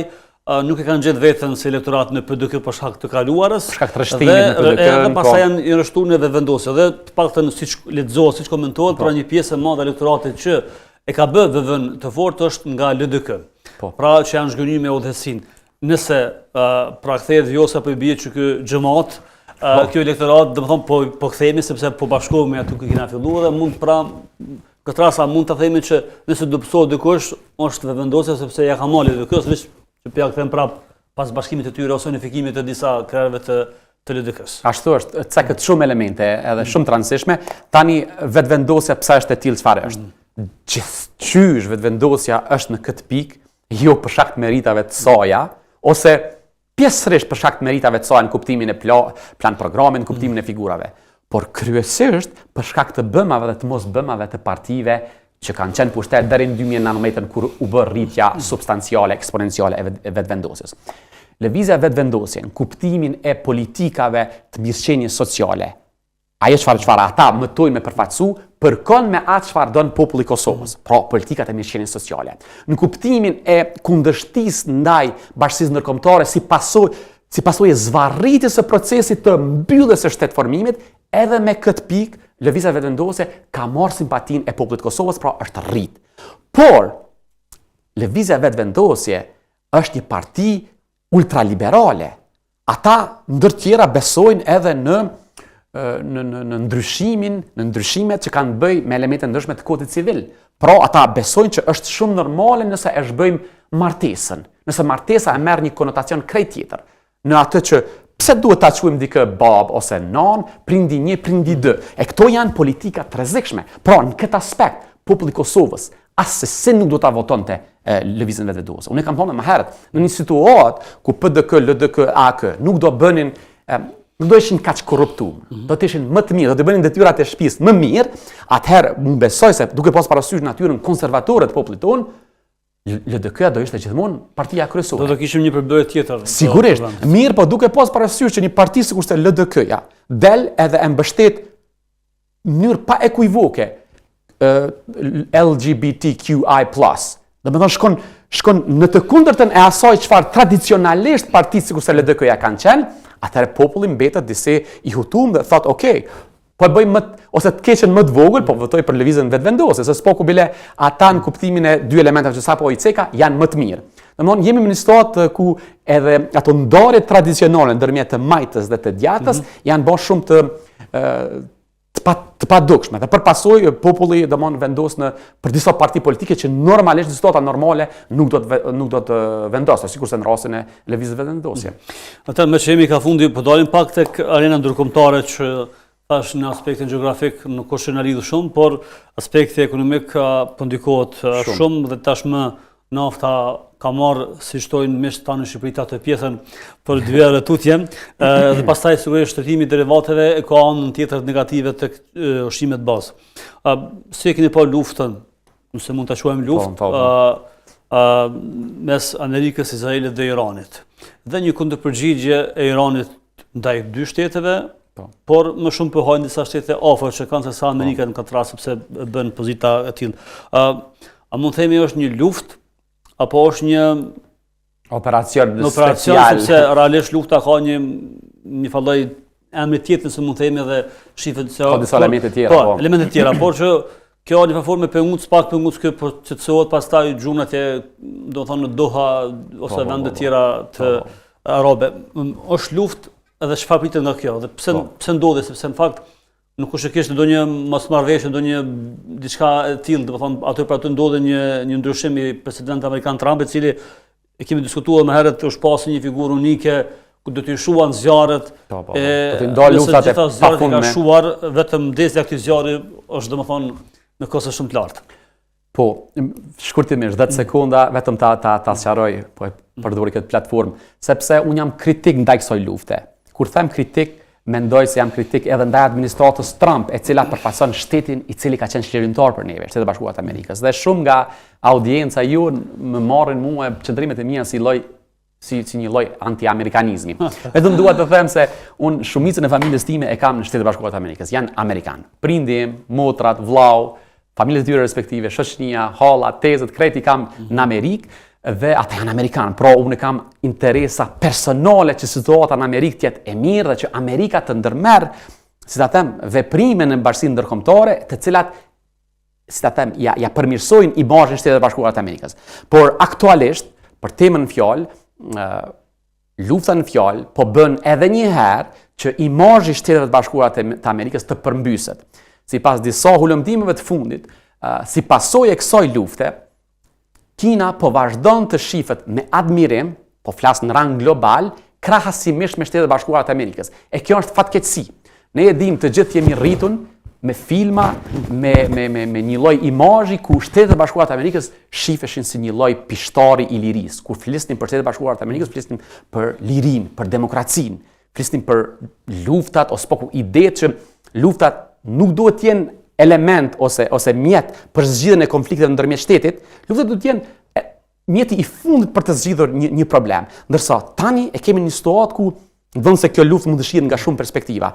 nuk e kanë gjetë veten si elektorat në PDK për shkak të kaluarës. Për shkak të rreshtimit në PDK. Dhe edhe pastaj po. janë rreshtuar në Vetëvendosje dhe të paktën siç lexohet, siç komentohet, po. pra një pjesë e madhe e elektoratit që e ka bë VV-n të fortë është nga LDK. Po. Pra që janë zhgënjyer me udhëheqësinë. Nëse pra kthehet Vjosa po i bie që ky xhemat, po. kjo elektorat, domethënë po po kthehemi sepse po bashkohemi aty ku kena filluar dhe mund pra këtë rast a mund të themi që nëse dobësohet dikush, është Vetëvendosja sepse ja ka marrë LDK-së, veç që po ja kthen prap pas bashkimit të tyre ose unifikimit të disa krerëve të të LDK-së. Ashtu është, cekët shumë elemente edhe shumë të rëndësishme. Tani vetëvendosja pse është e tillë çfarë është? Mm. Gjithqysh vetëvendosja është në këtë pikë, jo për shkak të meritave të saja, ose pjesërisht për shkak të meritave të saja në kuptimin e pla, plan programit, në kuptimin e figurave, por kryesisht për shkak të bëmave dhe të mos bëmave të partive që kanë qenë pushtet deri në 2019 kur u bë rritja substanciale, eksponenciale e vetëvendosjes. Lëvizja Vetëvendosje në kuptimin e politikave të mirëqenies sociale. Ajo çfarë çfarë ata mëtojnë me përfaqësu, përkon me atë çfarë don populli i Kosovës, pra politikat e mirëqenies sociale. Në kuptimin e kundërshtisë ndaj bashkësisë ndërkombëtare si pasojë si pasojë e zvarritjes së procesit të mbylljes së shtetformimit, edhe me këtë pikë Lëvizja Vetëvendosje ka marrë simpatinë e popullit të Kosovës, pra është rrit. Por Lëvizja Vetëvendosje është një parti ultraliberale. Ata ndër tjera besojnë edhe në në në në ndryshimin, në ndryshimet që kanë të bëjë me elemente ndryshme të kodit civil. Pra ata besojnë që është shumë normale nëse e zhbëjmë martesën, nëse martesa e merr një konotacion krejt tjetër. Në atë që pse duhet ta quajmë dikë babë ose nanë, prindi një, prindi dy. E këto janë politika të rrezikshme. Pra në këtë aspekt, populli i Kosovës assesi nuk do ta votonte Lëvizjen Vetëvendosje. Unë e kam thonë më herët, në një situatë ku PDK, LDK, AAK nuk do bënin nuk do ishin kaq korruptuar, mm -hmm. do të ishin më të mirë, do të bënin detyrat e shtëpisë më mirë, atëherë unë besoj se duke pas parasysh natyrën konservatore të popullit tonë, LDK-ja do ishte gjithmonë partia kryesore. Do të kishim një përbërje tjetër. Sigurisht. Mirë, po duke pas parasysh që një parti sikurse LDK-ja del edhe e mbështet në mënyrë pa ekuivoke LGBTQI+. Domethënë shkon shkon në të kundërtën e asaj çfarë tradicionalisht partitë sikurse LDK-ja kanë qenë, atëherë populli mbetet disi i hutum dhe thotë, ok, po e bëj më ose të keqen më të vogël, po votoj për lëvizjen vetëvendosje, se s'paku bile ata në kuptimin e dy elementeve që sapo i ceka janë më të mirë. Domethënë jemi në një situatë ku edhe ato ndarje tradicionale ndërmjet të majtës dhe të djathtës mm -hmm. janë bërë shumë të të pa të padukshme dhe për pasojë populli domon vendos në për disa parti politike që normalisht në situata normale nuk do të nuk do të vendosë, sikurse në rastin e lëvizjes Vetëvendosje. Mm. Atëherë meqë jemi ka fundi, po dalim pak tek arena ndërkombëtare që tash në aspektin gjeografik nuk është që na lidh shumë, por aspekti ekonomik po ndikohet shumë. shumë dhe tashmë Nafta ka marrë, siç thojnë miqtë tanë në Shqipëri atë pjesën për dy herë tutje, dhe pastaj sigurisht shtrenjtimi i derivateve e ka anën tjetër negative tek ushqimet bazë. Si e keni pa luftën, nëse mund ta quajmë luftë, po, po, po. mes Amerikës, Izraelit dhe Iranit. Dhe një kundërpërgjigje e Iranit ndaj dy shteteve, po. por më shumë po hajnë disa shtete afër që kanë se sa Amerika në këtë rast sepse bën pozita e tillë. Ë a mund të themi është një luftë apo është një operacion në operacion sepse realisht lufta ka një një farë lloj emri tjetër nëse mund të themi edhe shifet se ka disa elemente tjera po, po. elemente tjera por që kjo në formë penguc pak penguc kjo po qetësohet pastaj gjun atje do të thonë në Doha ose po, po, vende po, tjera të po, po. arabe është luftë edhe çfarë pritet nga kjo dhe pse po. pse ndodhi sepse në fakt nuk është se kishte ndonjë mosmarrëveshje, ndonjë diçka e tillë, domethënë aty për aty ndodhi një një ndryshim i presidentit amerikan Trump, i cili e kemi diskutuar më herët është pasur një figurë unike ku do t'i shuan zjarret po, po, po. e do t'i ndalë luftat e pafundme. Ka shuar vetëm ndezja e këtij zjarri është domethënë me kosto shumë të lartë. Po, shkurtimisht, 10 sekonda vetëm ta ta ta sqaroj, po e përdori këtë platformë, sepse unë jam kritik ndaj kësaj lufte. Kur them kritik, mendoj se jam kritik edhe ndaj administratës Trump, e cila përfaqëson shtetin i cili ka qenë çlirimtar për neve, Shtetet e Bashkuara të Amerikës. Dhe shumë nga audienca ju më marrin mua qëndrimet e mia si lloj si si një lloj anti-amerikanizmi. Vetëm dua të them se un shumicën e familjes time e kam në Shtetet e Bashkuara të Amerikës, janë amerikanë. Prindi im, motrat, vllau, familjet e tyre respektive, shoqënia, halla, tezët, krejt i kam në Amerikë dhe ata janë amerikanë. Pra unë kam interesa personale që situata në Amerikë të jetë e mirë dhe që Amerika të ndërmerr, si ta them, veprime në bashkësinë ndërkombëtare, të cilat si ta them, ja, ja përmirësojnë imazhin Shteteve të Bashkuara të Amerikës. Por aktualisht, për temën në fjalë, lufta në fjalë po bën edhe një herë që imazhi i Shteteve të Bashkuara të, të Amerikës të përmbyset. Sipas disa hulumtimeve të fundit, si pasojë e kësaj lufte, Kina po vazhdon të shifet me admirim, po flas në rang global, krahasimisht me Shtetet e Bashkuara të Amerikës. E kjo është fatkeqësi. Ne e dimë të gjithë jemi rritun me filma, me me me me një lloj imazhi ku Shtetet e Bashkuara të Amerikës shifeshin si një lloj pishtari i lirisë. Kur flisnim për Shtetet e Bashkuara të Amerikës, flisnim për lirinë, për demokracinë, flisnim për luftat ose poku idetë që luftat nuk duhet të jenë element ose ose mjet për zgjidhjen e konflikteve ndërmjet shtetit, luftat duhet të jenë mjeti i fundit për të zgjidhur një një problem. Ndërsa tani e kemi një situatë ku ndonëse kjo luftë mund të shihet nga shumë perspektiva,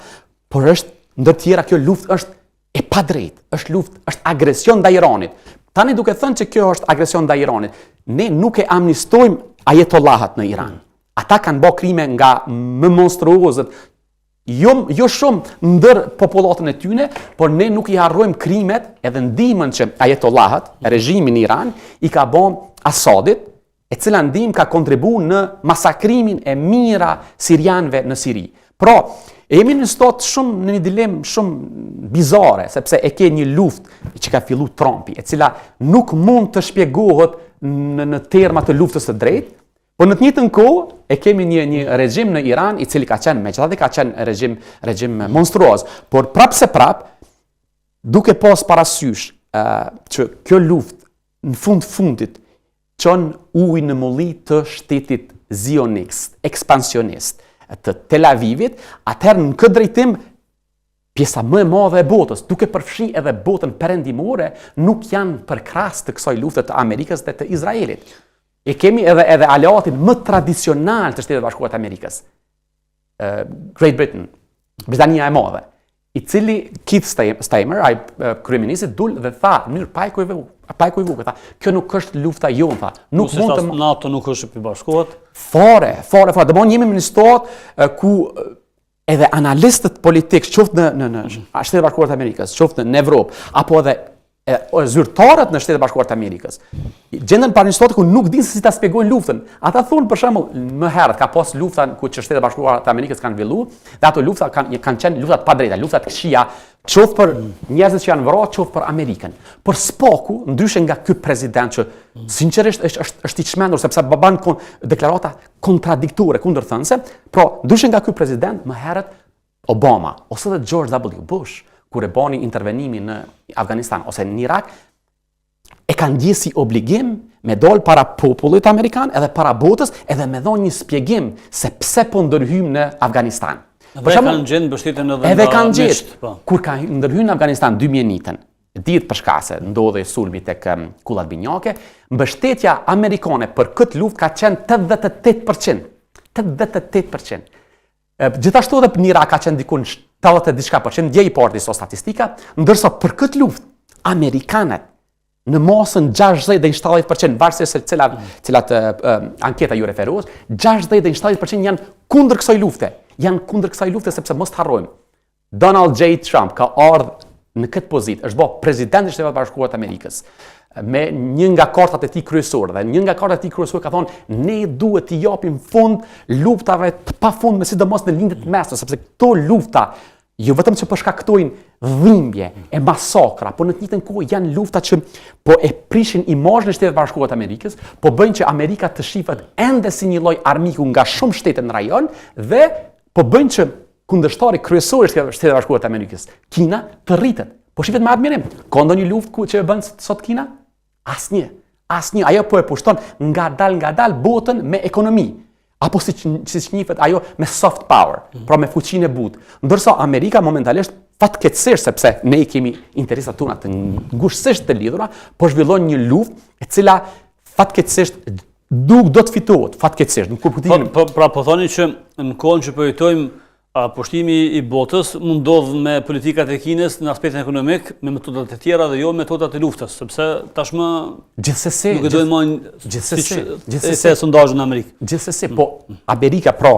por është Ndër tjera kjo luftë është e padrejtë, është luftë, është agresion ndaj Iranit. Tani duke thënë që kjo është agresion ndaj Iranit, ne nuk e amnistojmë ajetollahët në Iran. Ata kanë bo krime nga më monstruozët, jo, jo shumë ndër popullatën e tyne, por ne nuk i harrojmë krimet edhe ndihmën që ajetollahët, regjimi në Iran, i ka bo Asadit, e cila ndihmë ka kontribu në masakrimin e mijëra sirianëve në Siri. Pra, jemi në situatë shumë në një dilemë shumë bizare, sepse e ke një luftë që ka fillu Trumpi, e cila nuk mund të shpjegohet në, në terma të luftës së drejtë, por në të njëjtën kohë e kemi një një regjim në Iran i cili ka qenë megjithatë ka qenë regjim regjim monstruoz, por prapë se prapë duke pas parasysh uh, që kjo luftë në fund fundit çon ujë në mulli të shtetit zionist, ekspansionist të Tel Avivit, atëherë në këtë drejtim pjesa më e madhe e botës, duke përfshi edhe botën perëndimore, nuk janë përkrahës të kësaj lufte të Amerikës dhe të Izraelit. E kemi edhe edhe aleatin më tradicional të Shteteve të Bashkuara të Amerikës, Great Britain, Britania e Madhe, i cili Keith Starmer, ai kryeministri dul dhe tha në mënyrë pa ekuivokë, pa ekuivokë, tha, kjo nuk është lufta jonë, tha. Nuk mund të NATO nuk është për bashkohet. Fare, fare, fare. Domthon jemi në një situatë ku edhe analistët politikë, qoftë në në në Shtetet e Bashkuara të Amerikës, qoftë në Evropë, apo edhe e, zyrtarët në Shtetet e Bashkuara të Amerikës gjenden para një situate ku nuk dinë se si ta shpjegojnë luftën. Ata thonë për shembull, më herët ka pas lufta ku që Shtetet e Bashkuara të Amerikës kanë zhvillu, dhe ato lufta kanë kanë qenë lufta të padrejta, lufta të këqija, qoftë për njerëzit që janë vrarë, qoftë për Amerikën. Por s'paku, ndryshe nga ky president që sinqerisht është është është i çmendur sepse ban kon, deklarata kontradiktore, kundërthënëse, pra ndryshe nga ky president më herët Obama ose edhe George W. Bush kur e bani intervenimin në Afganistan ose në Irak, e kanë ndje si obligim me dol para popullit amerikan edhe para botës edhe me dhonë një spjegim se pse po ndërhyjmë në Afganistan. Dhe kanë gjetë mbështetjen edhe edhe kanë gjetë. Po. Kur ka ndërhyrë në Afganistan 2001-ën, dihet për shka se ndodhi sulmi tek kullat binjake, mbështetja amerikane për këtë luftë ka qenë 88%. 88%. Gjithashtu edhe në Irak ka qenë diku në 70 e diçka për qind, dje i pashë disa statistika, ndërsa për këtë luftë amerikanët në masën 60 deri në 70%, varësisht se cilat cilat uh, anketa ju referohet, 60 deri në 70% janë kundër kësaj lufte. Janë kundër kësaj lufte sepse mos të harrojmë. Donald J. Trump ka ardhur në këtë pozitë, është bë president i Shteteve të Bashkuara të Amerikës me një nga kartat e tij kryesore dhe një nga kartat e tij kryesore ka thonë ne duhet t'i japim fund luftave të pafundme sidomos në Lindje të Mesme sepse këto lufta jo vetëm që po shkaktojnë dhimbje e masakra, por në të njëjtën kohë janë lufta që po e prishin imazhin e Shteteve të Bashkuara të Amerikës, po bëjnë që Amerika të shifet ende si një lloj armiku nga shumë shtete në rajon dhe po bëjnë që kundërshtari kryesor i Shteteve të Bashkuara të Amerikës, Kina, të rritet. Po shifet me admirim. Ka ndonjë luftë ku që e bën sot Kina? Asnjë. Asnjë. Ajo po e pushton ngadal ngadal botën me ekonomi. Apo siç siç njihet ajo me soft power, mm. pra me fuqinë e butë. Ndërsa Amerika momentalisht fatkeqësisht sepse ne i kemi interesat tona të ngushtësisht të lidhura, po zhvillon një luftë e cila fatkeqësisht Nuk do të fitohet, fatkeqësisht, në kuptimin. Po, po, pra po thoni që në kohën që po jetojmë, pushtimi i botës mund ndodhë me politikat e Kinës në aspektin ekonomik, me metodat e tjera dhe jo metodat e luftës, sepse tashmë gjithsesi nuk e dojnë më gjithsesi, gjithsesi e sondazhin në Amerikë. Gjithsesi, po Amerika pra,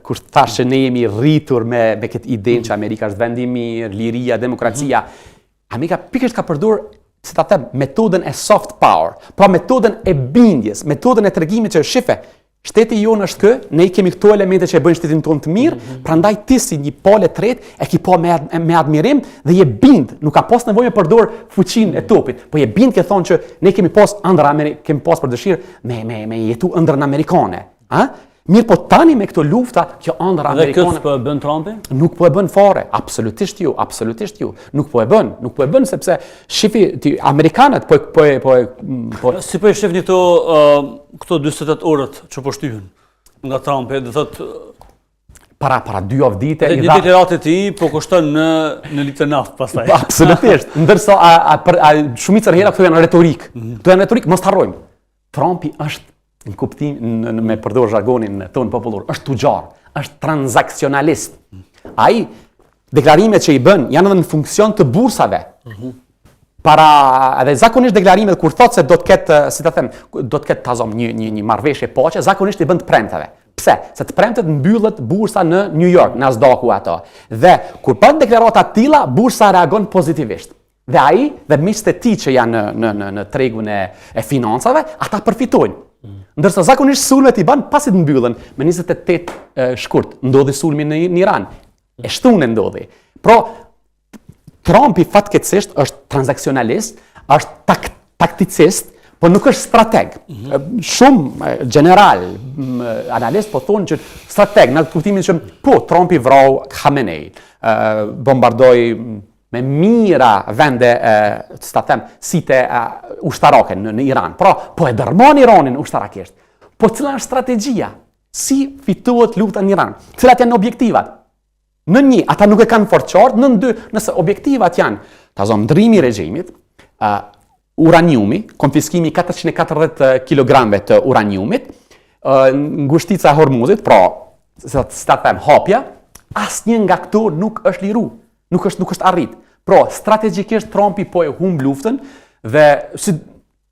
kur thashë që ne jemi rritur me me këtë idenë që Amerika është vendi i mirë, liria, demokracia, mm. Amerika pikërisht ka përdorur si ta them, metodën e soft power, pra metodën e bindjes, metodën e tregimit që shife, shteti jonë është kë, ne i kemi këto elemente që e bëjnë shtetin tonë të mirë, mm -hmm. prandaj ti si një palë e tretë e ki pa me, me admirim dhe je bind, nuk ka pas nevojë me përdor fuqinë e topit, po je bind ke thonë që ne kemi pas ëndrra Amerikë, kemi pas për dëshirë me me me jetu ëndrrën amerikane, a? Mirëpo tani me këto lufta, kjo ëndrra amerikane... Dhe këtë po e bën Trumpi? Nuk po e bën fare, absolutisht jo, absolutisht jo. Nuk po e bën, nuk po e bën sepse shifi ti amerikanët po po e po e po Si po e shihni këto uh, këto 48 orët që po shtyhen nga Trumpi, do thotë para para dy javë dite i dha deklaratë e tij po kushton në në litër naftë pastaj. Po, absolutisht. Ndërsa a, a për a, shumicën e herë këto janë retorikë. Mm -hmm. Këto janë retorikë, mos të harrojmë. Trumpi është në kuptim në, në, me përdor zhargonin tonë popullor, është tuxhar, është transaksionalist. Ai. Deklarimet që i bën janë edhe në funksion të bursave. Mm -hmm. Para edhe zakonisht deklarimet kur thotë se do të ketë, si ta them, do të ketë ta zom një një një marrëveshje paqe, zakonisht i bën të premteve. Pse? Se të premtet mbyllet bursa në New York, Nasdaqu ato. Dhe kur bën deklarata të tilla, bursa reagon pozitivisht. Dhe ai dhe miqtë e tij që janë në në në në tregun e e financave, ata përfitojnë. Mm. Ndërsa zakonisht sulmet i bën pasi të mbyllen me 28 shkurt, ndodhi sulmi në, në Iran. E shtune ndodhi. Pra, Trumpi fatkeqësisht është transaksionalist, është tak, takticist, po nuk është strateg. Mm -hmm. Shumë gjeneral, analist po thonë që strateg, në kuptimin që po, Trumpi vrau Khamenei, bombardoi me mijëra vende, si ta them, site ushtarake në, në Iran. Pra, po e dërmon Iranin ushtarakisht. Po cila është strategjia? Si fitohet lufta në Iran? Cilat janë objektivat? Nën një, ata nuk e kanë fort qartë, nën dy, nëse objektivat janë, ta zomë, ndrrimi i regjimit, uh, uraniumi, konfiskimi 440 kg të uraniumit, uh, ngushtica e Hormuzit, pra, si ta them, hapja, asnjë nga këto nuk është liru, nuk është, nuk është arrit. Pra, strategjikisht Trumpi po e humb luftën dhe si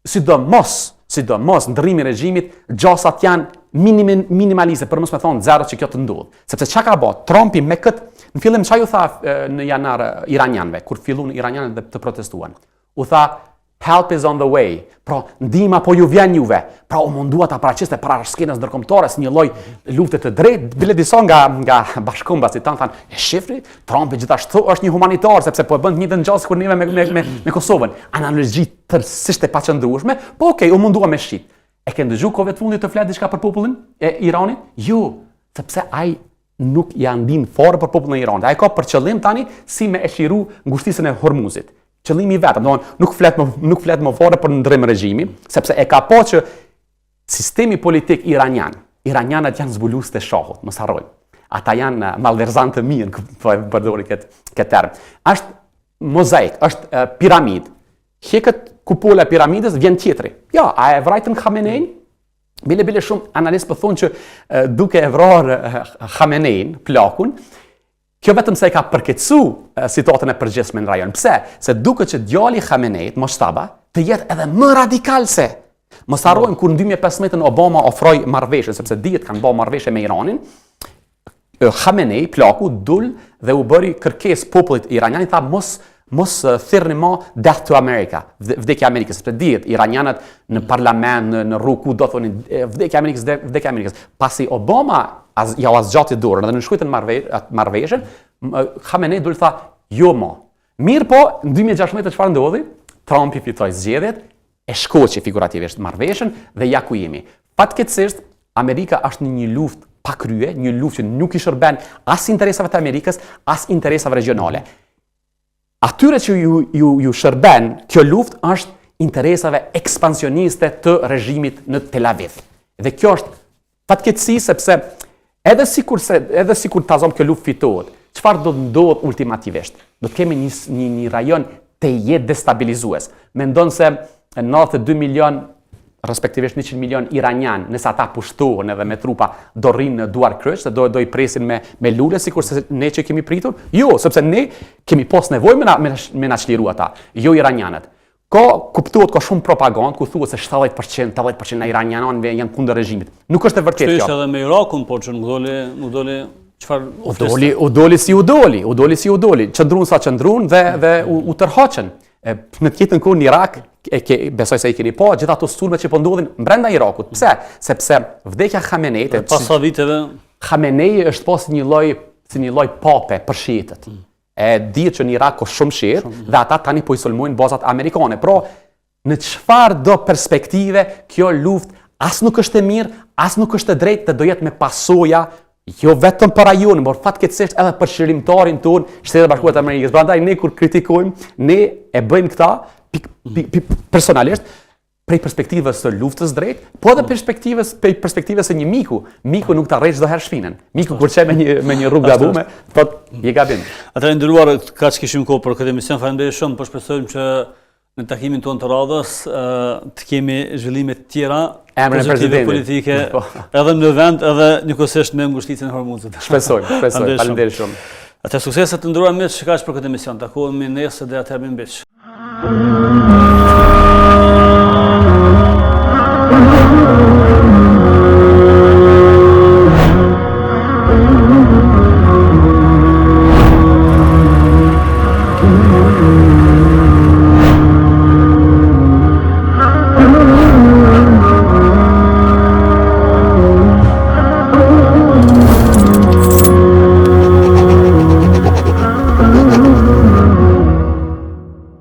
sidomos, sidomos ndërrimi i regjimit, gjasat janë minim, minimaliste, për mos me thonë zero që kjo të ndodhë. Sepse çka ka bo, Trumpi me këtë, në fillim ça ju tha në janar iranianëve, kur fillun iranianët dhe të protestuan, u tha, help is on the way, pra ndihma po ju vjen juve, pra u mundua ta paraqiste para skenës ndërkombëtare si një lloj lufte të drejtë, bile disa nga nga bashkëkombasit tanë thanë, e shifni, Trumpi gjithashtu është një humanitar sepse po e bën të njëjtën gjë sikur neve me me me, me Kosovën. Analogji tërësisht e paqëndrueshme, po okej, u mundua me shit. E ke ndëgju kohëve të fundit të flet diçka për popullin e Iranit? Jo, sepse ai nuk ja ndin fare për popullin e Iranit. Ai ka për qëllim tani si me e çliru ngushticën e Hormuzit. Qëllimi i vetëm, domethënë nuk flet më nuk flet më fare për ndërrim regjimi, sepse e ka pa që sistemi politik iranian, iranianët janë zbulues të shahut, mos harrojmë. Ata janë eh, malverzantë të mirë, po e përdori këtë këtë term. Është mozaik, është eh, piramidë. Hjeket kupola e piramidës, vjen tjetri. Ja, a e vrajtën Khamenein? Bile bile shumë analistë po thonë që eh, duke e vrarë Khamenein, plakun, kjo vetëm se e ka përkeqësu situatën e përgjithshme në rajon. Pse? Se duket që djali i Khameneit, Mojtaba, të jetë edhe më radikal se Mos harrojmë kur në 2015 Obama ofroi marrëveshjen, sepse dihet kanë bërë marrëveshje me Iranin, Khamenei, plaku, dul dhe u bëri kërkesë popullit iranian, i tha mos mos thirrni më death to America, vdekja e Amerikës, sepse dihet iranianët në parlament, në, në rrugë ku do thonin vdekja e Amerikës, vdekja e Amerikës. Pasi Obama az, ja u zgjati dorën dhe nënshkruajtën marrëveshjen, Khamenei dul tha jo më. Mirëpo, në 2016 çfarë ndodhi? Trumpi fitoi zgjedhjet, e shkoqi figurativisht marrëveshjen dhe ja ku jemi. Fatkeqësisht, Amerika është në një luftë pa krye, një luftë që nuk i shërben as interesave të Amerikës, as interesave regjionale. Atyre që ju ju ju shërben kjo luftë është interesave ekspansioniste të regjimit në Tel Aviv. Dhe kjo është Fatkeqësi sepse edhe sikur se edhe sikur ta zëmë kjo luftë fitohet, çfarë do të ndodhë ultimativisht? Do të kemi një një një rajon tejet destabilizues. Mendon se 92 milion respektivisht 100 milion iranian, nëse ata pushtohen edhe me trupa, do rrinë në duarkryq dhe do do i presin me me lule sikurse ne që kemi pritur? Jo, sepse ne kemi pas nevojë me na me, me na çliru ata, jo iranianët. Ka, kuptohet, ka shumë propagandë ku thuhet se 70%, 80% e iranianëve janë kundër regjimit. Nuk është e vërtetë kjo. Kështu ishte edhe me Irakun, por që nuk doli, nuk doli çfarë u doli, u doli si u doli, u doli si u doli. Qëndrun sa qëndrun dhe dhe u, u tërhoqën. E, në të njëjtën kohë në Irak, e ke, besoj se i keni pa, gjithë ato sulme që po ndodhin brenda Irakut. Pse? Sepse vdekja Khameneit, pas sa viteve Khamenei është pas një lloj si një lloj pape për shiitët. Mm. E dihet që në Irak ka shumë shiitë dhe ata tani po i sulmojnë bazat amerikane. Pra, në çfarëdo perspektive, kjo luftë as nuk është e mirë, as nuk është e drejtë dhe do jetë me pasoja jo vetëm për rajonin, por fatkeqësisht edhe për çlirimtarin tonë, Shtetet e Bashkuara të Amerikës. Prandaj ne kur kritikojmë, ne e bëjmë këta pik, pik, pik, personalisht prej perspektivës së luftës drejt, po edhe perspektivës prej perspektivës së një miku. Miku nuk ta rreh çdo herë shpinën. Miku kur qe me një me një rrugë gabume, thot je gabim. Atëherë të nderuar, kaq kishim kohë për këtë emision. Faleminderit shumë, po shpresojmë që në takimin tonë të radhës të kemi zhvillime të tjera emrin e presidentit politike po. edhe në vend edhe njëkohësisht me ngushticën e Hormuzit. Shpresojmë, shpresojmë. Faleminderit shumë. Atëherë suksese të nderuar miq, kaq për këtë emision. Takohemi nesër dhe atëherë mirëmbiq.